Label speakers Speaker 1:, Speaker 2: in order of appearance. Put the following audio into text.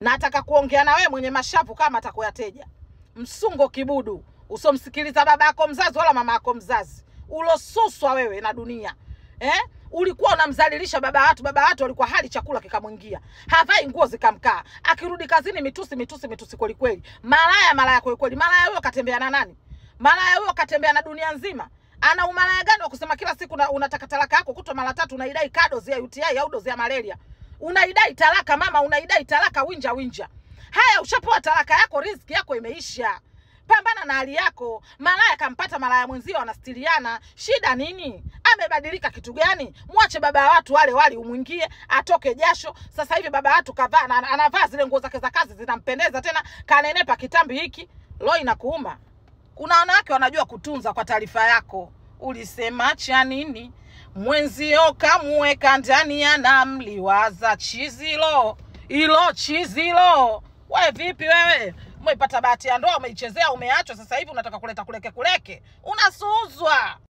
Speaker 1: Nataka kuongea na wewe mwenye mashavu kama atakuyateja. Msungo kibudu, usomsikiliza babako mzazi wala mamako mzazi. Ulosuswa wewe na dunia. Ulikuwa unamzalilisha baba watu, baba watu walikuwa hali chakula kikamwingia. Havai nguo zikamkaa. Akirudi kazini mitusi mitusi mitusi kweli kweli. Malaya malaya kweli kweli. Malaya huyo katembea na nani? Malaya huyo katembea na dunia nzima. Ana umalaya gani wa kusema kila siku unataka talaka yako kutwa mara tatu, unaidai kadozi ya UTI au dozi ya malaria. Unaidai talaka mama, unaidai talaka winja winja. Haya, ushapewa talaka yako, riziki yako imeisha. Pambana na hali yako. Malaya kampata malaya mwenzio, wanastiliana. Shida nini? Amebadilika kitu gani? Mwache baba watu wale wali umwingie, atoke jasho. Sasa hivi baba watu kavaa, anavaa zile nguo zake za kazi zinampendeza tena, kanenepa kitambi hiki. Roho inakuuma. Kuna wanawake wanajua kutunza. Kwa taarifa yako, ulisema cha nini? Mwenzio kamuweka ndani anamliwaza chizilo. Ilo chizilo. Wewe vipi wewe? Umepata bahati ya ndoa, umeichezea, umeachwa, sasa hivi unataka kuleta kuleke